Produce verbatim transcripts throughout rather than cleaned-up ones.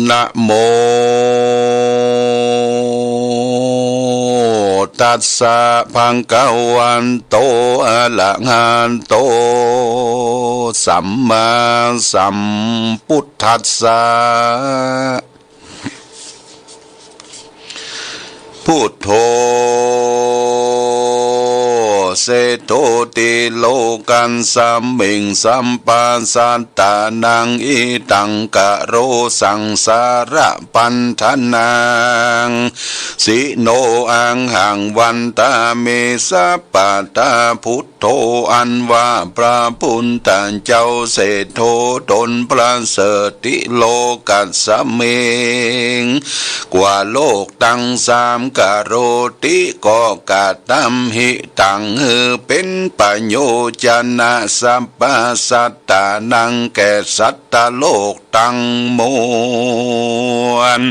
นะโมตัสสะ ภะคะวะโต อะระหะโต สัมมาสัมพุทธัสสะ พุทโธ เศรษโฐ ติโลกัสสะมิง สัปปะสัตตานัง หิตังกะโร สังสาระปันทานัง สิโน อะหัง วันทามิ สัพพะทา พุทโธ อันว่าพระพุทธเจ้า เศรษโฐ ตนประเสริฐ ติโลกัสสะมิง กว่าโลกตังสาม กะโรติ ก็กระทำ หิตัง หื้อเป๋นประโยชน์ จะนะ สัพพะสัตตานัง แก่สัตว์โลกตังมวล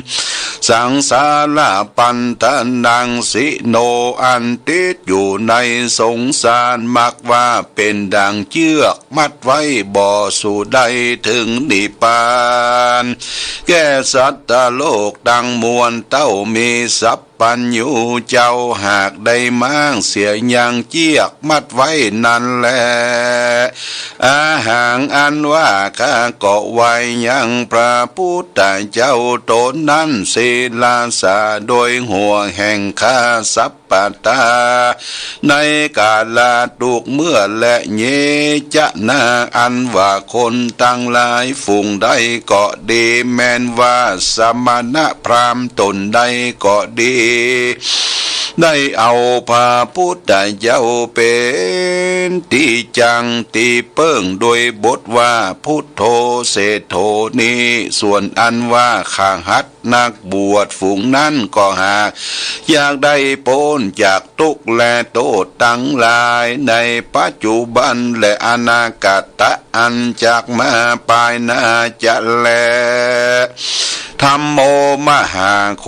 สังสาระปันทานัง สิโน อันติดอยู่ในสงสาร มักว่าเป๋นดั่งเจื้อกมัดไว้ บ่สู่ได้เถิงนิพพาน แก่สัตว์โลกตังมวล เต้ามีสัพพัญญูเจ้า หากได้ม้างเสียยังเจื้อกมัดไว้นั้นแล อะหัง อันว่าข้าก็ไหว้ยังพระพุทธเจ้าตนนั้น สีลาสา โดยหัวแห่งข้า สัพพะทา ในกาละทุกเมื่อแล เย จะนะ อันว่าคนตังหลายฝูงใดก็ดี แม้นว่าสมณะพราหมณ์ต๋นใดก็ดี ได้เอาพระพุทธเจ้าเป๋นตี้จั้งตี้เปิ้ง โดยบทว่า พุทโธ เศรษโฐ นี้ ส่วนอันว่าคฤหัสถ์ นักบวชฝูงนั้นก็หากอยากได้ป๊นจากตุ๊กข์และโต้ษตังหลายในปัจจุบันและอนาคตะอันจักมาปายหน้าจะแล ธัมโม มหาโค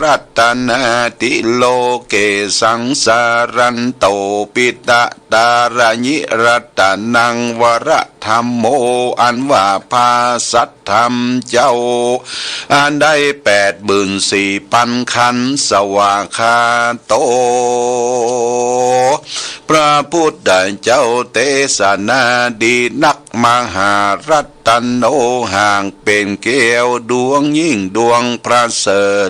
รัตนะ ติโลเก สังสารันโต ปิตะ ตาระญิ รัตนัง วระ ธัมโม อันว่าพระสัตธรรมเจ้า อันได้แปดหมื่นสี่พันขันธ์ สวากขาโต พระพุทธเจ้าเตสนาดีนัก มหารัตโน หากเป๋นแก้วดวงยิ่งดวงประเสริฐ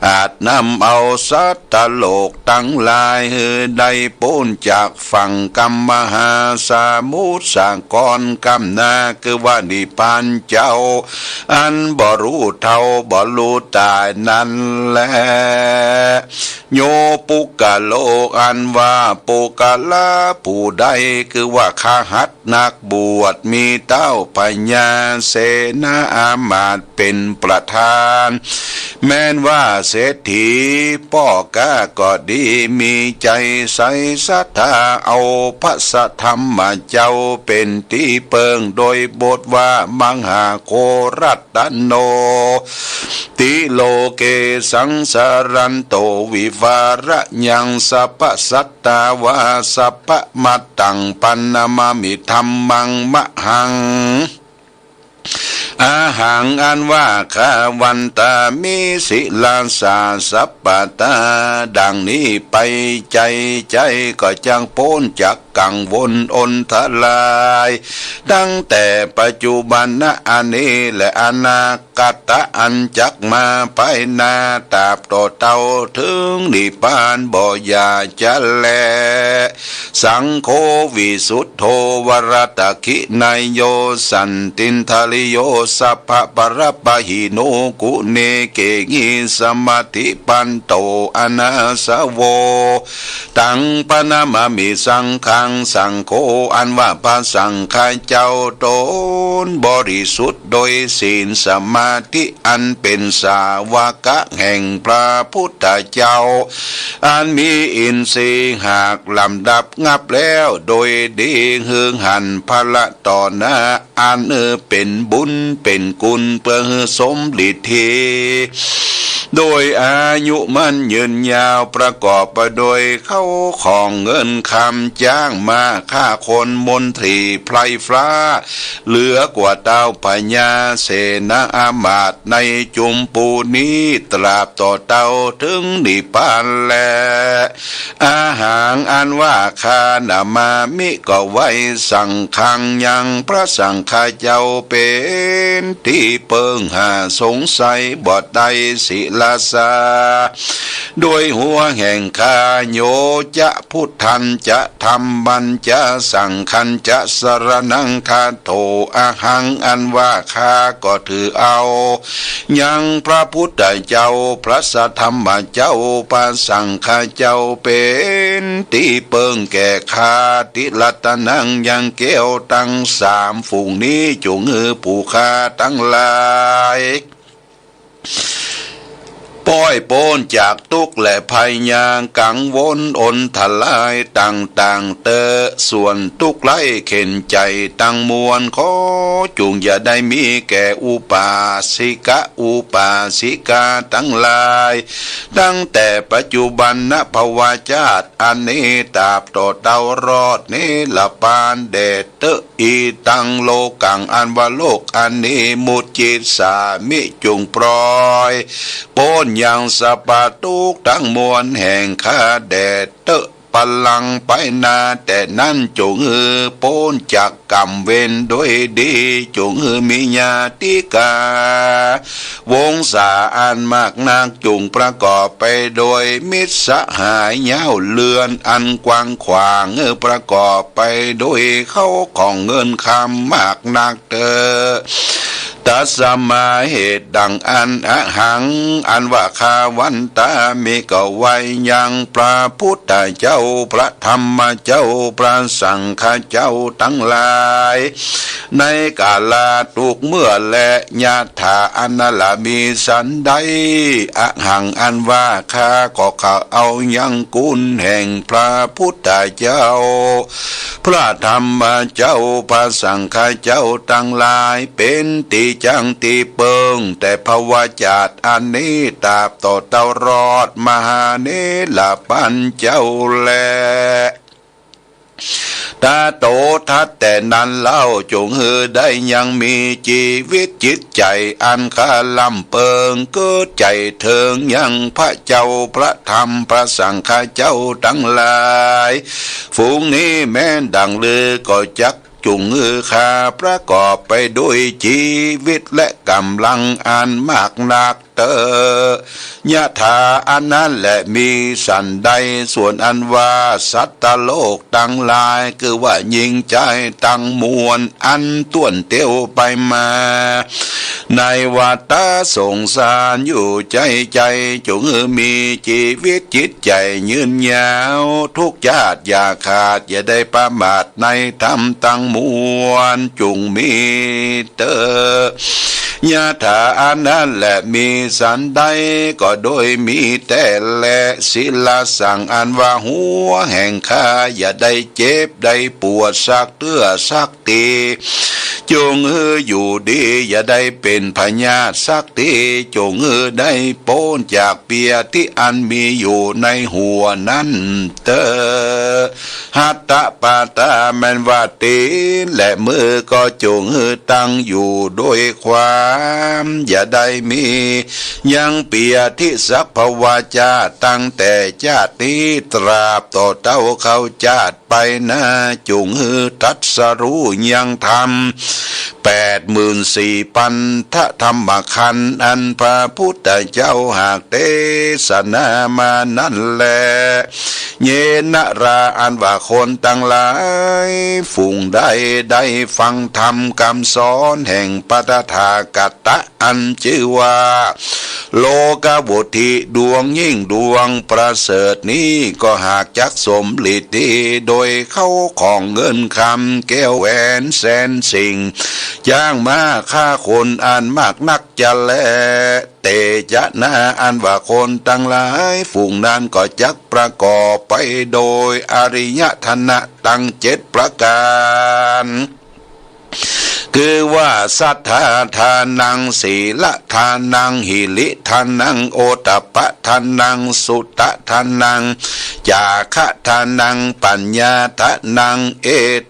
อาจนำเอาสัตว์โลกตังหลายหื้อได้ป๊นจากฝั่งกำมหาสมุทรสาครกำนา คือว่านิพพานเจ้า อันบ่ฮู้เฒ่าบ่ฮู้ต๋ายนั้นแล โย ปุคคโล อันว่าปุคคละผู้ใด คือว่าคฤหัสถ์ นักบวช มีเต๊าพญาเสนาอามาตย์เป๋นประธาน แม้นว่าเศรษฐีป้อก๊าก็ดี มีใจ๋ใสศรัทธา เอาพระสัตธรรมเจ้าเป๋นตี้เปิ้ง โดยบทว่ามหาโครัตโน ติโลเก สังสารันโต วิวาระยัง สัพพะสัตตาวา สัพพะมัตตัง ปะนะมามิ ธัมมัง มหัง อะหัง อันว่าข้า วันทามิ สีลาสา สัพพะทา ดังนี้ไป ใจ๋ใจ๋ก็จักป๊นจากกังวลอนทราย ตั้งแต่ปัจจุบันนะอันนี้ และอนาคตะอันจักมาปายหน้า ตราบต่อเต้าเถิงนิพพานบ่อย่าจะแล สังโฆ วิสุทโธ วรตะขิณัยโย สันตินทริโย สัพพะปะระปะหิโน กุเณเกหิ สมาธิปันโต อนาสโว ตัง ปะนะมามิ สังฆัง สังโฆ อันว่าพระสังฆเจ้าต๋นบริสุทธิ์โดยศีลสมาธิอันเป๋นสาวกะแห่งพระพุทธเจ้า อันมีอินทรีย์หากลำดับงับแล้วโดยดี หื้อหันพละต่อหน้า อันเป๋นบุญ เป๋นกุณเปื้อหื้อสมฤทธิ โดยอายุมั่นยืนยาว ประกอบไปโดยเข้าของเงินคำ จ๊างม้า ข้าคน มนตรี ไพร่ฟ้า เหลือกว่าเต้าพญาเสนาอามาตย์ในจุมปูนี้ ตราบต่อเต้าเถิงนิพพานแล อะหัง อันว่าข้านะ มามิ ก็ไหว้ สังฆัง ยังพระสังฆะเจ้า เป๋นตี้เปิ้ง หาสงสัยบ่ได้ ศิรสสา โดยหัวแห่งข้า โยจะ พุทธัญจะ ธัมมัญจะ สังฆัญจะ สรณัง คัจโฉ อะหัง อันว่าข้าก็ถือเอา ยังพระพุทธเจ้า พระสัทธรรมเจ้า พระสังฆะเจ้า เป๋นตี้เปิ้งแก่ข้า ติรัตนัง ยังแก้วตังสามฝูงนี้ จุ่งหื้อผู้ข้าตังหลาย ป้อยป๊นจากตุ๊กข์และภัยยากกังวลอนทรายต่างๆ เต๊อะ ส่วนตุ๊กข์ไร้เข็ญใจ๋ตังมวล ขอจุ่งอย่าได้มีแก่อุปาสิกะ อุปาสิกาตังหลาย ตั้งแต่ปัจจุบันนะภวชาติอันนี้ ตราบต่อเต้ารอดนิรพานแดดเต๊อะ อิตังโลกัง อันว่าโลกอันนี้ มุจจิสสามิ จุ่งปล่อยป๊นยังสรรพตุ๊กข์ตังมวลแห่งข้าแดดเต๊อะ ปลังไปนาแต่นั้น จุ่งหื้อป๊นจากกรรมเวรโดยดี จุ่งหื้อมีญาติกา วงศาอันมากนัก จุ่งประกอบไปโดยมิตรสหาย เย้าเฮือนอันกว้างขวาง หื้อประกอบไปโดยเข้าของเงินคำมากนักเต๊อะ ตัสมา เหตุดังอั้น อะหัง อันว่าข้าวันตามิ ก็ไหว้ยังพระพุทธเจ้า พระธรรมเจ้า พระสังฆะเจ้าตังหลาย ในกาลาทุกเมื่อแล ยะถา อันนั้นแล มีสันใด อะหัง อันว่าข้าก็เข้าเอายังคุณแห่งพระพุทธเจ้า พระธรรมเจ้า พระสังฆะเจ้าตังหลาย เป๋นตี้จ๊างตี้เปิ้ง แต่ภวชาติอันนี้ ตราบต่อเต้ารอดมหานิรพานเจ้าแล ตะโต ถัดแต่นั้นเล่า จุ่งหื้อได้ยังมีจีวิตจิตใจ๋อันค่าล้ำเปิง เกิดใจ๋เถิงยังพระเจ้า พระธรรม พระสังฆะเจ้าตังหลาย ฝูงนี้แม้นดังลือก็จัก จุ่งหื้อข้าประกอบไปด้วยจีวิตและก๋ำลังอันมากนักเต๊อะ ยะถา อันนั้นแล มีสันใด ส่วนอันว่าสัตว์โลกตังหลาย คือว่าญิงจายตังมวล อันต้วนเตียวไปมา ในวัฏฏะสงสารอยู่ใจ้ใจ้ จุ่งหื้อมีจีวิตจิตใจ๋ยืนยาว ทุกชาติอย่าขาด อย่าได้ประมาทในธรรมตังมวล จุ่งมีเต๊อะ ยะถา อันนั้นแล มีสันใด ก็โดยมีแต๊แล ศิรสสัง อันว่าหัวแห่งข้า อย่าได้เจ็บได้ปวดสักเตื้อสัก ตี้ จุ่งหื้ออยู่ดี อย่าได้เป๋นพยาธิสักตี้ จุ่งหื้อได้ป๊นจากเปียตี้อันมีอยู่ในหัวนั้นเต๊อะ หัตถปาตา แม่นว่าตี๋นและมือก็จุ่งหื้อตั้งอยู่โดยความ อย่าได้มียังเปียตี้สักภวชาติ ตั้งแต่จาตินี้ตราบต่อเต้าเข้าจาติ ไปหน้า จุ่งหื้อตรัสฮู้ยังธรรม แปดหมื่นสี่ปันธะธรรมขันธ์ อันพระพุทธเจ้าหากเตสนามานั้นแล เยนะรา อันว่าคนตังหลายฝูงใดได้ฟังธรรมกำสอนแห่งพระตถาคตะ อันจื้อว่า โลกวิทูต ดวงยิ่งดวงประเสริฐนี้ ก็หากจักสมฤทธิโดยเข้าของเงินคำแก้วแหวนแสนสิ่ง จ๊างม้าข้าคนอันมากนักจะแล เตจะนา อันว่าคนตังหลายฝูงนั้นก็จักประกอบไปโดยอริยธนะตังเจ็ดประก๋าน คือว่า สัทธาทานัง สีลทานัง หิริทานัง โอตตัปปะทานัง สุตตะทานัง จาคะทานัง ปัญญาทานัง เอ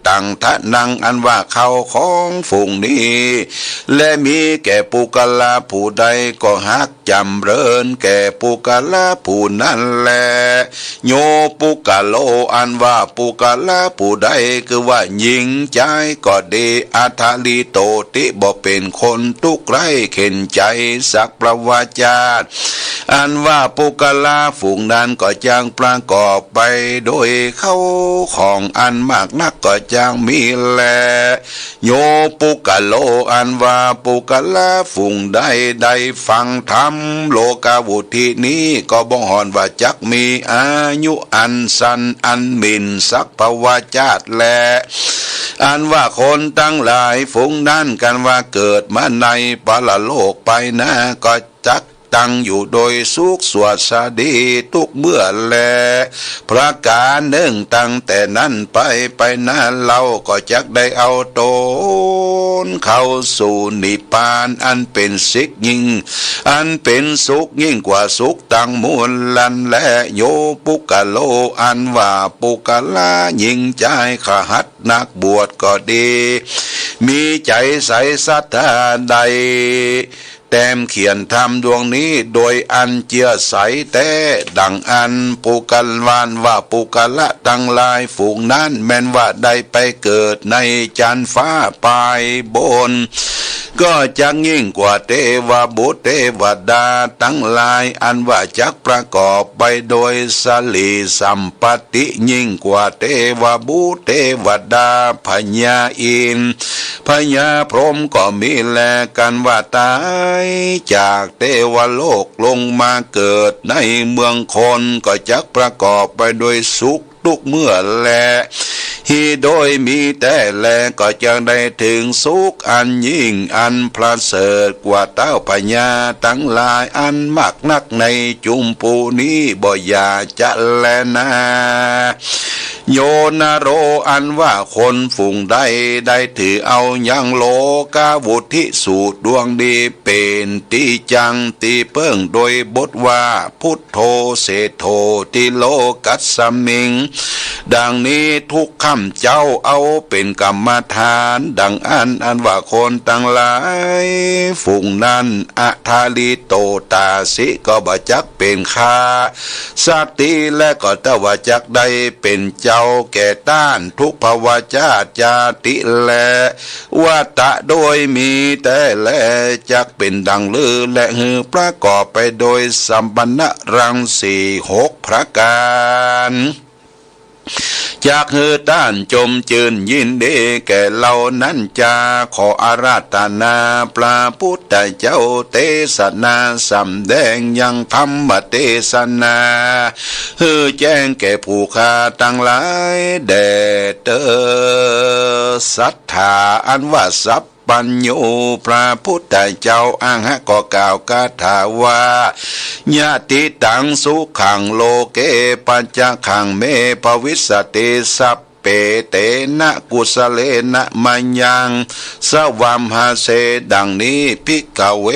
ตังทานัง อันว่าข้าวของฝูงนี้ และมีแก่ปุคคละผู้ใดก็ฮัก จำเริญแก่ปุคคละผู้นั้นแล โยปุคคโล อันว่าปุคคละผู้ใด คือว่าหญิงจายก็ดี อัทธาริโตติ บ่เป๋นคนตุ๊กข์ใคร่เข็ญใจ๋ สัพพวาจาต อันว่าปุคคละฝูงนั้นก็จักประกอบไปโดยข้าวของอันมากนักก็จักมีแล โยปุคคโล อันว่าปุคคละฝูงใดได้ฟังธรรม โลกาวุตตินี้ ก็บ่ห่อนว่าจักมีอายุอันสั้นอันหมิ่นสัพพวาจาตแล อันว่าคนตังหลายฝูงนั้น กันว่าเกิดมาในปรโลกไปหน้า ก็จัก ตั้งอยู่โดยสุขสวัสดีทุกเมื่อแล ประก๋านนึ่ง ตั้งแต่นั้นไป ไปหน้าเล่าก็จักได้เอาต๋นเข้าสู่นิพพาน อันเป๋นสิกยิ่ง อันเป๋นสุขยิ่งกว่าสุขตังมวลนั้นแล โยปุคคโล อันว่าปุคคละหญิงจายคหัตถ์นักบวชก็ดี มีใจ๋ใสศรัทธาใด แต้มเขียนธรรมดวงนี้โดยอันเจื้อใสแต๊ ดังอั้น ปุคคละ อันว่าปุคคละตังหลายฝูงนั้น แม้นว่าได้ไปเกิดในจั๊นฟ้าปายบน ก็จักยิ่งกว่าเตวบุตรเตวดาตังหลาย อันว่าจักประกอบไปโดยสรีสัมปัตติ ยิ่งกว่าเตวบุตรเตวดา พญาอินทร์ พญาพรหมก็มีแล กันว่าต๋ายจากเตวโลกลงมาเกิดในเมืองคน ก็จักประกอบไปโดยสุขทุกเมื่อแล หีโดยมีแต๊แล ก็จักได้เถิงสุขอันยิ่งอันประเสริฐกว่าเต้าพญาตังหลายอันมากนักในจุมปูนี้บ่อย่าจะแลนา โยนโร อันว่าคนฝูงใดได้ถือเอายังโลกาวุตติสูตรดวงนี้เป๋นตี้จั้งตี้เปิ้ง โดยบทว่า พุทโธเสโถ ติโลกัสมิง ดังนี้ทุกข้าพเจ้าเอาเป๋นกรรมฐาน ดังอั้น อันว่าคนตังหลายฝูงนั้น อัทธาริโตตาสิ ก็บ่จักเป๋นข้าสักที และก็เต้าว่าจักได้เป๋นเจ้าแก่ต้านทุกขวาจาติจาติแล วัตตะโดยมีแต๊แล จักเป๋นดังลือ และหื้อประกอบไปโดยสัมปันนะรังสีหกประก๋าน จักหื้อต้านจมจื้นยินดีแก่เฮานั้นจา ขออาราธนาพระพุทธเจ้าเตสนาสำแดงยังธรรมเตสนา หื้อแจ้งแก่ผู้ข้าตังหลายแด่เต๊อ สัตถา อันว่าสัพพัญญูพระพุทธเจ้า อะหะ ก็กล่าวคาถาว่า ยะถิตังสุขังโลเก ปัจจคังเมภวิสสติ สัพเพเตนะกุสสะเลนะมะยัง สะวัมหาเส ดังนี้ ภิกขะเว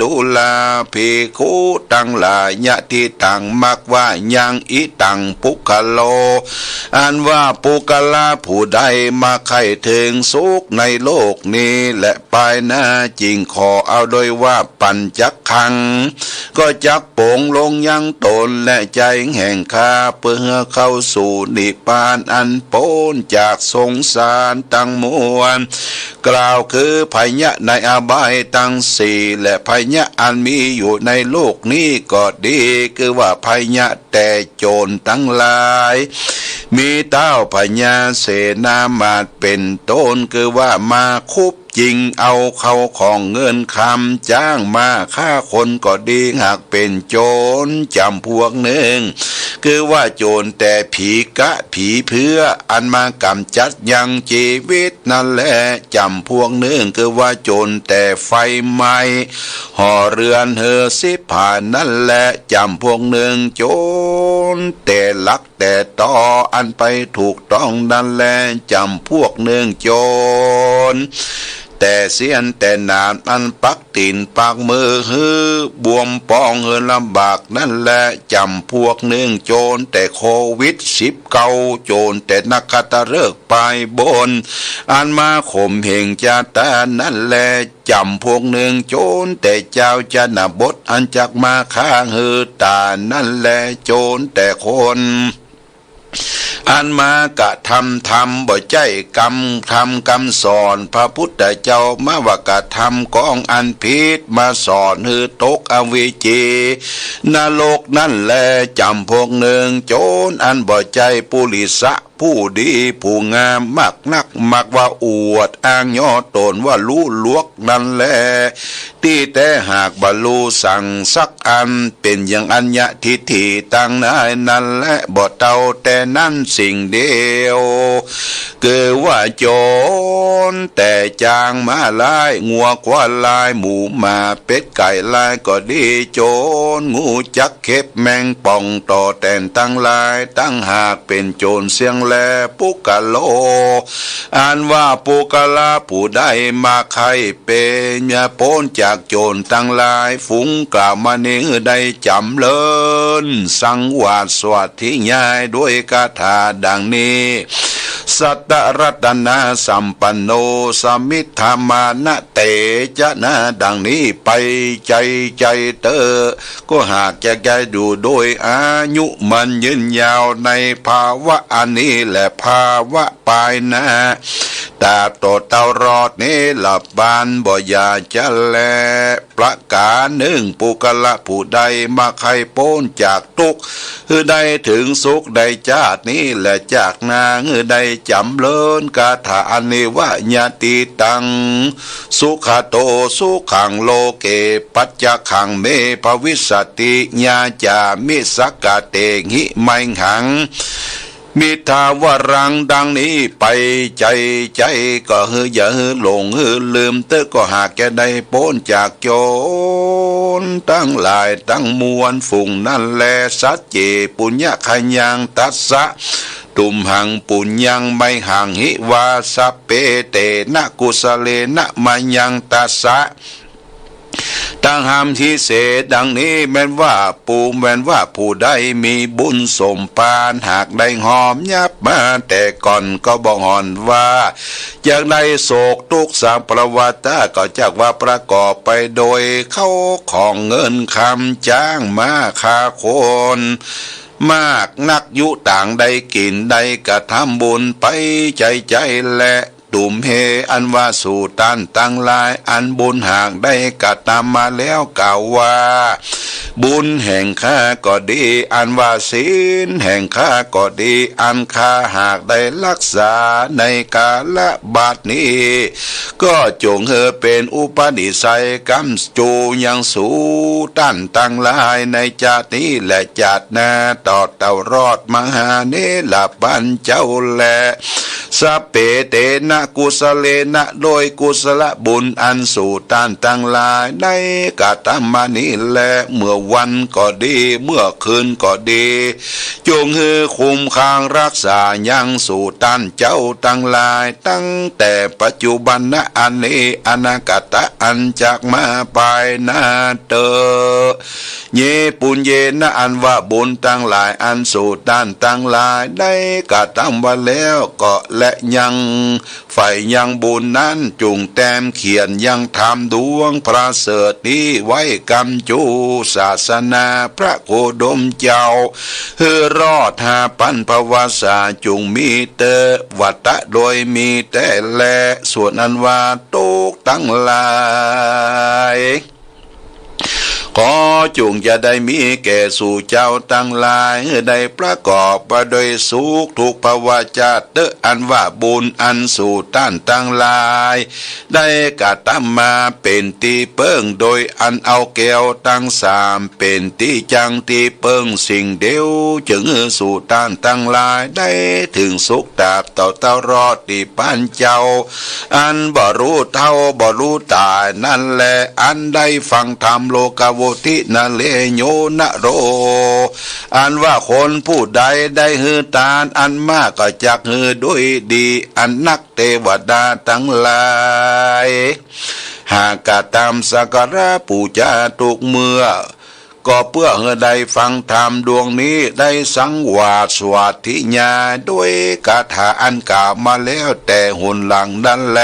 ดูราภิกขุตังหลาย ยะถิตัง มักว่ายัง อิตัง ปุคคะโล อันว่าปุคคละผู้ใดมาใค่เถิงสุขในโลกนี้ และปายหน้า จึงขอเอาโดยว่าปัญจคัง ก็จักป๋งลงยังต๋นและใจ๋แห่งข้า เปื้อหื้อเข้าสู่นิพพานอันป๊นจากสงสารตังมวล กล่าวคือภัยในอบายตังสี่ และภัยอันมีอยู่ในโลกนี้ก็ดี คือว่าภัยแต๊โจ๋รตังหลาย มีเต้าพญาเสนามาตย์เป๋นต้น คือว่ามาคุบจิงเอาเข้าของเงินคำ จ้างมาฆ่าคนก็ดี หากเป๋นโจ๋รจ๋ำพวกนึ่ง คือว่าโจ๋รแต๊ผีก๊ะผีเปื้อ อันมากำจัดยังจีวิตนั้นแล จ๋ำพวกนึ่ง คือว่าโจ๋รแต๊ไฟไหม้ห่อเฮือนหื้อสิบหายนั้นแล จ๋ำพวกนึ่ง โจ๋รแต๊ลัก แต๊ตออันไปถูกต้องนั้นแล จ๋ำพวกนึ่ง โจ๋ร แต่เสี้ยนแต่หนามอันปักตี๋นปักมือหื้อ บวมปองหื้อลำบากนั้นแล จ๋ำพวกนึ่งโจรแต่โควิดสิบเก้า โจรแต่นักขัตฤกษ์ปายบน อันมาข่มเหงจะต๋ายนั้นแล จ๋ำพวกนึ่งโจรแต่จาวชนบท อันจักมาฆ่าหื้อต๋ายนั้นแล โจรแต่คน อันมากระทำธรรมบ่ใจ้กำ ธรรมกำสอนพระพุทธเจ้า มาว่ากระทำกองอันผิด มาสอนหื้อตกอเวจีนรกนั้นแล จ๋ำพวกนึ่งโจรอันบ่ใจ้ปุริสะ ผู้ดีผู้งามมากนัก มักว่าอวดอ้างย่อต๋นว่าฮู้ลวกนั้นแล ตี้แต๊หากบ่ฮู้สังสักอัน เป๋นอย่างอัญญะทิฏฐิตังหลายนั้นแล บ่เต้าแต่นั้นสิ่งเดียว คือว่าโจรแต่จางม้าลาย งัวควายลาย หมูหมาเป็ดไก่ลายก็ดี โจรงูจักเข็บแมงป่องต่อแตนตังหลาย ตังหากเป๋นโจรเสี้ยงแล ปุคคโล อันว่าปุคคละผู้ใดมาใค่เป๋น ป๊นจากโจรตังหลาย ฝูงกล่าวมานี้หื้อได้จ๋ำเริญ สังวาสสวัส ธยายด้วยคาถาดังนี้ สัตตรัตนสัมปันโน สมิทธามานะเตจะนะ ดังนี้ไป ใจ๋ใจ๋เต๊อะ ก็หากจะได้อยู่โดยอายุมั่นยืนยาวในภาวะอันนี้และภาวะปายหน้า ตราบต่อเต้ารอดนิรันดร์ บ่อย่าจะแล ประก๋านนึ่ง ปุคคละผู้ใดมาใค่ป๊นจากตุ๊กข์ หื้อได้เถิงสุขในจาตินี้และจาติหน้า หื้อได้จ๋ำเริญคาถาอันนี้ว่า ยะติตัง สุขะโต สุขัง โลเก ปัจจะขัง เม ภวิสสติ ยาจามิ สักกะเตหิ ไมหัง มิทธาวรัง ดังนี้ไป ใจ๋ใจ๋ก็หื้ออย่าหื้อหลงหื้อลืมเต๊อะ ก็หากจะได้ป๊นจากโจรตังหลายตังมวลฝูงนั้นแล สัจเจ ปุญญะขยัง ตัสสะ ตุมหัง ปุญญัง ไมหัง หิ วา สัพเพ เตนะ กุสะเลนะ มะยัง ตัสสะ ตังหัม หิ เส ดังนี้แม่นว่า ปูแม่นว่าผู้ใดมีบุญสมภาร หากได้หอมยับมาแต่ก่อนก็บ่ห่อนว่า จักได้โศกตุ๊กข์สัพพะวาทะ ก็จักว่าประกอบไปโดยเข้าของเงินคำ จ๊างม้า ฆ่าคน มากนัก ยุต่างได้กิ๋นได้กระทำบุญไปใจ๋ใจ๋แล ตุมเห อันว่าสูต้านตังหลาย อันบุญหากได้กระทำมาแล้วกล่าวว่า บุญแห่งข้าก็ดี อันว่าศีลแห่งข้าก็ดี อันข้าหากได้รักษาในกาละบัดนี้ ก็จงหื้อเป๋นอุปนิสัยก๋ำจูยังสูต้านตังหลายในจาตินี้และจาติหน้า ต่อเต้ารอดมหานิรันดร์เจ้าแล สัพเพ เตนะ กุสะเลนะ โดยกุศลบุญอันสูต้านตังหลายได้กระทำมานี้แล เมื่อวันก็ดี เมื่อคืนก็ดี จงหื้อคุ้มครองรักษายังสูต้านเจ้าตังหลาย ตั้งแต่ปัจจุบันนะอันนี้ อนาคตะอันจักมาปายหน้าเต๊อะ เย ปุญเยนะ อันว่าบุญตังหลายอันสูต้านตังหลายได้กระทำไว้แล้วก็และยัง ใฝ่ยังบุญนั้นจุ่งแต้มเขียนยังธรรมดวงประเสริฐนี้ไว้ก๋ำจูศาสนาพระโคดมเจ้า หื้อรอดห้าปันภวสาจุ่งมีเต๊อะ วัตตะโดยมีแต๊แล ส่วนอันว่าตุ๊กข์ตังหลาย ขอจุ่งจะได้มีแก่สูเจ้าตังหลาย หื้อได้ประกอบไปโดยสุขทุกภวชาติเต๊อะ อันว่าบุญอันสูต้านตังหลายได้กระทำมาเป๋นตี้เปิ้ง โดยอันเอาแก้วตังสามเป๋นตี้จั้งตี้เปิ้งสิ่งเดียว จึงหื้อสูต้านตังหลายได้เถิงสุขตราบเต้าเต้ารอดนิพพานเจ้า อันบ่ฮู้เฒ่าบ่ฮู้ต๋ายนั้นแล อันได้ฟังธรรมโลกาโว ทินะเลโยนะโร อันว่าคนผู้ใดได้หื้อตานอันมากก็จักหื้อด้วยดีอันนัก เตวดาตังหลาย หากกระตำสักการะปู๋จาทุกเมื่อ ก็เปื้อหื้อได้ฟังธรรมดวงนี้ ได้สังวาสสวัสถิญาณ ด้วยคาถาอันกล่าวมาแล้วแต่หนหลังนั้นแล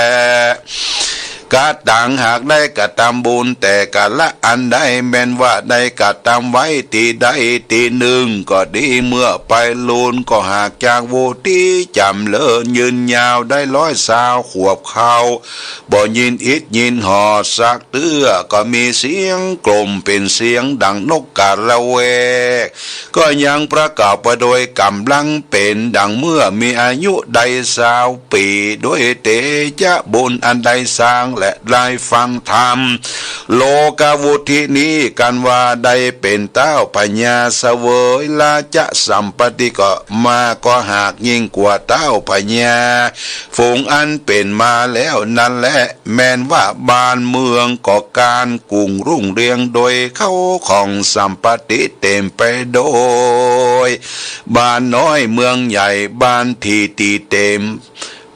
กตัง หากได้กระตำบุญแต่กาละอันใด แม้นว่าได้กระตำไว้ตี้ใดตี้นึ่งก็ดี เมื่อไปลูนก็หากจักวุฒิจ๋ำเริญยืนยาวได้ร้อยซาวขวบเข้า บ่ยินอิดยินหอดสักเตื้อ ก็มีเสียงกล่อมเป๋นเสียงดังนกกาละแวก ก็ยังประกอบไปโดยก๋ำลังเป๋นดังเมื่อมีอายุได้ซาวปี๋ ด้วยเตจะบุญอันได้สร้างและได้ฟังธรรม โลกาวุฒินี้ กันว่าได้เป๋นเต้าพญาเสวยราชสัมปัตติก็มา ก็หากยิ่งกว่าเต้าพญา ฝูงอันเป๋นมาแล้วนั้นแล แม้นว่าบ้านเมืองก็การกุ่งรุ่งเรืองโดยเข้าของสัมปัตติเต๋มไปโดย บ้านน้อยเมืองใหญ่บ้านตี้ตี้เต๋ม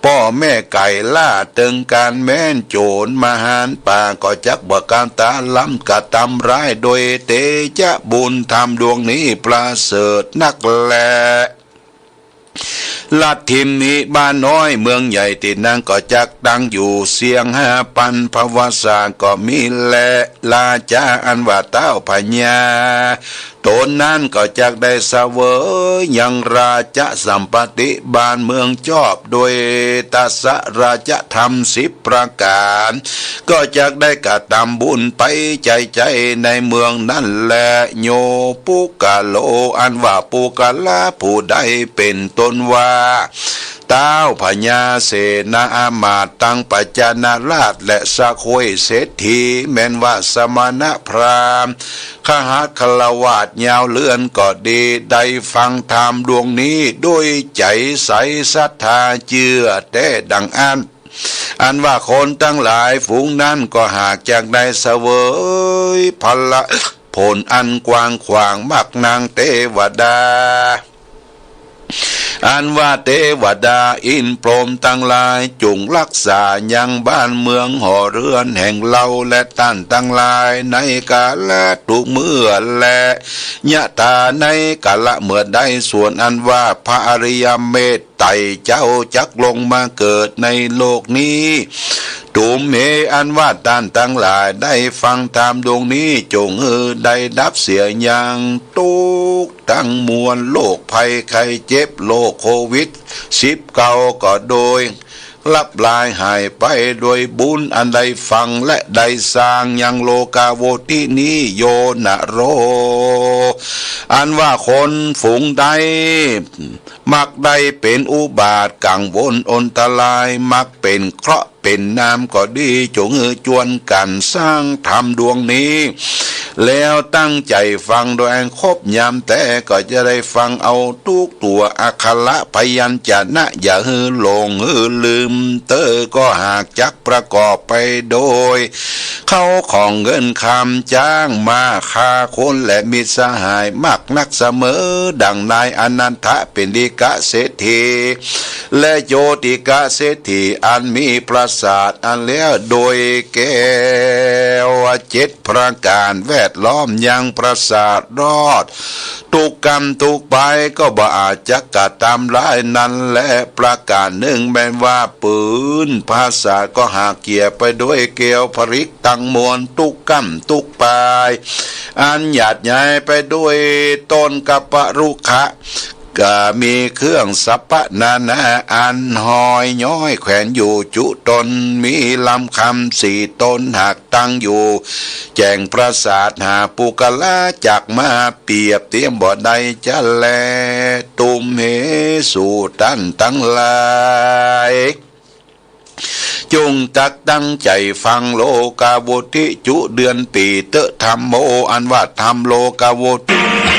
ป้อแม่ไก่ล่าเติงก๋านแม้น โจ๋รมหานป่าก็จักบ่กล้าตาล้ำกระตำร้าย โดยเตจะบุญธรรมดวงนี้ประเสริฐนักแล ลัทธิมีบ้านน้อยเมืองใหญ่ตี้นั้นก็จักตั้งอยู่เสี้ยงห้าปันภวสาก็มีแล ราชาอันว่าเต้าพญา ต๋นนั้นก็จักได้เสวยยังราชสัมปัตติบ้านเมืองจอบด้วยตสราชธรรมสิบประก๋าน ก็จักได้กระตำบุญไปใจ๋ๆ ในเมืองนั้นแล โยปุคคโล อันว่าปุคคละผู้ใดเป๋นต้นว่า เต้าพญาเสนาอามาตย์ตังปัจจนราชและสะโคยเศรษฐี แม้นว่าสมณพราหมณ์ คฤหัสถ์ฆราวาสยาวเรือนก็ดี ได้ฟังธรรมดวงนี้ด้วยใจ๋ใสศรัทธาเจื้อแต๊ดังอั้น อันว่าคนตังหลายฝูงนั้นก็หากจักได้เสวยผละผลอันกว้างขวาง มักนางเตวดา อันว่าเตวดาอินทร์พรหมตังหลาย จุ่งฮักษายังบ้านเมืองหอเฮือนแห่งเฮาและต้านตังหลาย ในกาละทุกเมื่อแล ยะถา ในกาละเมื่อใด ส่วนอันว่าพระอริยเมตไตรเจ้าจักลงมาเกิดในโลกนี้ ตุมเห อันว่าต้านตังหลายได้ฟังธรรมดวงนี้ จ๋งหื้อได้ดับเสียยัง ตุ๊กข์ตังมวล โรคภัยไข้เจ็บ โรคโควิดสิบเก้าก็โดย ลับลายหายไปโดยบุญอันได้ฟังและได้สร้างยังโลกาวุฒินี้ โยนะโร อันว่าคนฝูงใด มักได้เป๋นอุบาทกังวลอันตราย มักเป๋นเคราะห์เป๋นนามก็ดี จ๋งหื้อจวนกั๋นสร้างธรรมดวงนี้ แล้วตั้งใจ๋ฟังโดยอันครบยามแต๊ ก็จะได้ฟังเอาทุกตั๋วอักขระพยัญชนะ อย่าหื้อหลงหื้อลืม เต๊อะก็หากจักประกอบไปโดย เข้าของเงินคำ จ้างม้า ฆ่าคนและมิตรสหายมากนักเสมอ ดังนายอนันทปิณฑิกเศรษฐี และโจติกเศรษฐี อันมีปราสาทอันแล้วโดยแก้วเจ็ดประก๋านแวดล้อมยังปราสาทรอด ทุกก้ำทุกปายก็บ่อาจจะกระตำร้ายนั้นแล ประก๋านนึ่งแม้นว่าปืนปราสาทก็หากเกี่ยวไปด้วยแก้วผฤกษ์ตังมวล ทุกก้ำทุกปาย อันหยาดใหญ่ไปด้วยต้นกัปปะรุขะ ก็มีเครื่องสัพพะนานาอันห้อยย้อยแขวนอยู่จุตน มีลำคำสี่ตนหากตั้งอยู่ แจ้งปราสาทหาปุคคละจักมาเปรียบเทียบบ่ได้จะแล ตุมเห สูต้านตังหลาย จงตักตั้งใจ๋ฟังโลกาวุฒิจุเดือนปี๋เต๊อะ ธัมโม อันว่าธรรมโลกาวุฒิ